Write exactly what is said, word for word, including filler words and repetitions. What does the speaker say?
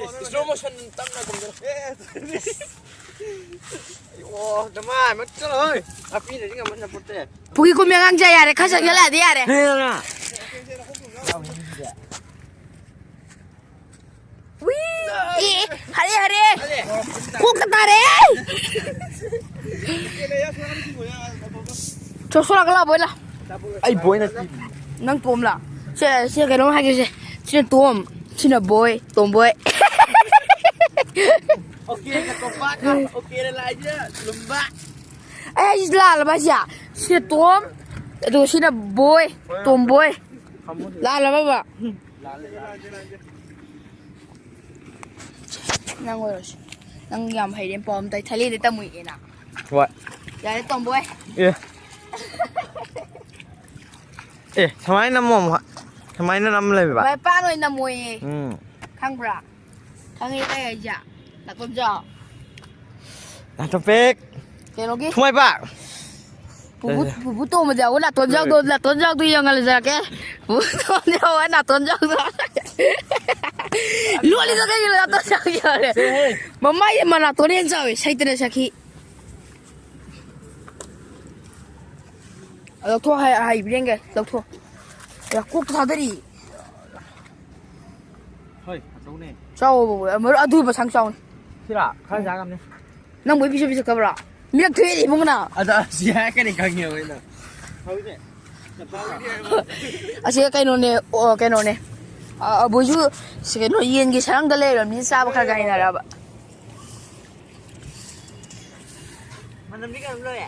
Slow motion ꯇꯞꯅ ꯀꯨꯝꯊꯔꯛꯑꯣ꯫ ꯑꯣ, ꯅꯃꯥꯏ, ꯃꯠ ꯆꯠꯂꯣ, ꯍꯣꯏ꯫ ꯅꯥꯄꯤꯅꯗꯤ ꯉꯝꯃ ꯁꯥꯄꯣꯠꯇꯦ꯫ ꯄꯨꯈ꯭ꯔꯤ ꯀꯨꯝꯃꯦ ꯑꯉꯥꯡꯁꯦ, ꯌꯥꯔꯦ, ꯈꯔ ꯆꯪꯁꯤꯜꯂꯛꯑꯗꯤ ꯌꯥꯔꯦ꯫ ꯍꯦꯔꯥ꯫ ꯋꯤ! ꯑꯦ, ꯍꯔꯦ, ꯍꯔꯦ꯫ ꯀꯣꯛꯇ ꯇꯥꯔꯦ꯫ ꯆꯣ, ꯁꯣꯔꯥ, ꯀꯂꯥ, ꯕꯣꯏꯂꯥ꯫ ꯑꯩ ꯕꯣꯏ ꯅꯠꯇꯦ꯫ ꯅꯪ ꯇꯣꯝꯂꯥ? ꯁꯦ, ꯁꯦ, ꯀꯩꯅꯣꯝ ꯍꯥꯏꯒꯦꯁꯦ꯫ ꯁꯤꯅ ꯇꯣꯝ, ꯁꯤꯅ ꯕꯣꯏ, ꯇꯣꯝꯕꯣꯏ꯫ ꯑꯣꯀꯦꯒ ꯇꯣꯝꯄꯥꯛꯀ, ꯑꯣꯀꯦꯅ ꯂꯥꯏꯁꯦ ꯂꯨꯝꯕ꯫ ꯑꯩ ꯍꯥꯏꯁꯤ ꯂꯥꯜꯂꯕ ꯍꯥꯏꯁꯦ? ꯁꯤꯅ ꯇꯣꯝ, ꯑꯗꯨꯒ ꯁꯤꯅ ꯕꯣꯏ, ꯇꯣꯝꯕꯣꯏ꯫ ꯂꯥꯜꯂꯕꯕ? ꯂꯥꯜꯂꯦ, ꯂꯥꯜꯂꯦ꯫ ꯅꯪ ꯑꯣꯏꯔꯁꯨ꯫ ꯅꯪ ꯌꯥꯝ ꯍꯩꯔꯦ, ꯄꯥꯎ ꯑꯃ ꯇꯥꯏ꯫ ꯊꯥꯏꯂꯦꯟꯗ ꯇꯝꯃꯨꯏꯌꯦꯅ꯫ ꯍꯣꯏ꯫ ꯌꯥꯔꯦ, ꯇꯣꯝꯕꯣꯏ꯫ ꯑꯦ꯫ ꯑꯦ, ꯁꯨꯃꯥꯏꯅ ꯅꯝꯃꯣ ꯑꯃꯨꯛ꯫ ꯁꯨꯃꯥꯏꯅ ꯅꯝ ꯂꯩꯕ꯫ ꯚꯥꯏ, ꯄꯥꯟ ꯑꯣꯏꯅ ꯅꯝꯃꯣꯌꯦ꯫ ꯎꯝ꯫ ꯈꯪꯕ꯭ꯔꯥ? ꯈꯪꯉꯦ, ꯀꯩ ꯍꯥꯏꯁꯦ? ꯅꯥꯇꯣꯟꯖꯥꯎ꯫ ꯅꯥꯇꯣꯟꯄꯦꯛ꯫ ꯀꯩꯅꯣꯒꯤ? ꯊꯨꯃꯥꯏꯕꯥꯛ꯫ ꯄꯨꯄꯨ, ꯑꯦ꯫ ꯄꯨꯄꯨ ꯇꯣꯝꯕꯗꯤ ꯌꯥꯎꯕ ꯅꯥꯇꯣꯟꯖꯥꯎꯗꯣ, ꯅꯥꯇꯣꯟꯖꯥꯎꯗꯣ ꯌꯦꯡꯍꯜꯂꯖꯔꯛꯀꯦ꯫ ꯄꯨꯄꯨ ꯇꯣꯝꯕꯗꯤ ꯌꯥꯎꯕ ꯅꯥꯇꯣꯟꯖꯥꯎꯗꯣ꯫ ꯂꯣꯠꯂꯤꯗꯣ ꯀꯩꯒꯤꯅꯣ ꯅꯥꯇꯣꯟꯖꯥꯎ ꯌꯥꯎꯔꯦ? ꯁꯦ, ꯍꯦ꯫ ꯃꯃꯥꯏꯁꯦ ꯃꯅꯥꯇꯣꯟ ꯍꯦꯟꯅ ꯆꯥꯎꯋꯦ, ꯁꯩꯇꯅ ꯁꯈꯤ꯫ ꯂꯧꯊꯣꯛ, ꯍꯥꯏ, ꯍꯥꯏꯕꯤꯔꯦꯡꯒꯦ, ꯂꯧꯊꯣꯛ꯫ ꯌꯥ, ꯀꯣꯛꯇ ꯊꯥꯗꯔꯤ꯫ ꯍꯣꯏ, ꯑꯆꯧꯅꯦ꯫ ꯆꯥꯎ, ꯃꯔꯨ ꯑꯗꯨ ꯃꯁꯥꯡ ꯆꯥꯎꯅꯤ꯫ ꯁꯤꯔꯥ? ꯈꯔ ꯆꯥ ꯉꯝꯅꯤ꯫ ꯅꯪꯕꯨ ꯄꯤꯁꯨ ꯄꯤꯁꯨ ꯀꯕ꯭ꯔꯥ? ꯃꯤꯔꯛ ꯊꯣꯛꯑꯦꯅꯦ ꯏꯕꯨꯡꯉꯣꯅ꯫ ꯑꯗ ꯁꯤ ꯍꯥꯏꯔꯛꯀꯅꯤ ꯈꯪꯉꯦꯕ ꯑꯩꯅ꯫ ꯍꯧꯖꯤꯛ꯫ ꯑꯁꯤ ꯀꯩꯅꯣꯅꯦ, ꯑꯣ, ꯀꯩꯅꯣꯅꯦ꯫ ꯑ, ꯑꯕꯣꯏꯁꯨ ꯁꯤ ꯀꯩꯅꯣ ꯌꯦꯟꯒꯤ ꯁꯔꯪꯗ ꯂꯩꯔꯕꯅꯤꯅ ꯆꯥꯕ ꯈꯔ ꯈꯔ ꯍꯩꯅꯔꯕ꯫ ꯃꯅꯝꯗꯤ ꯀꯩꯅꯣꯝ ꯂꯣꯏꯔꯦ꯫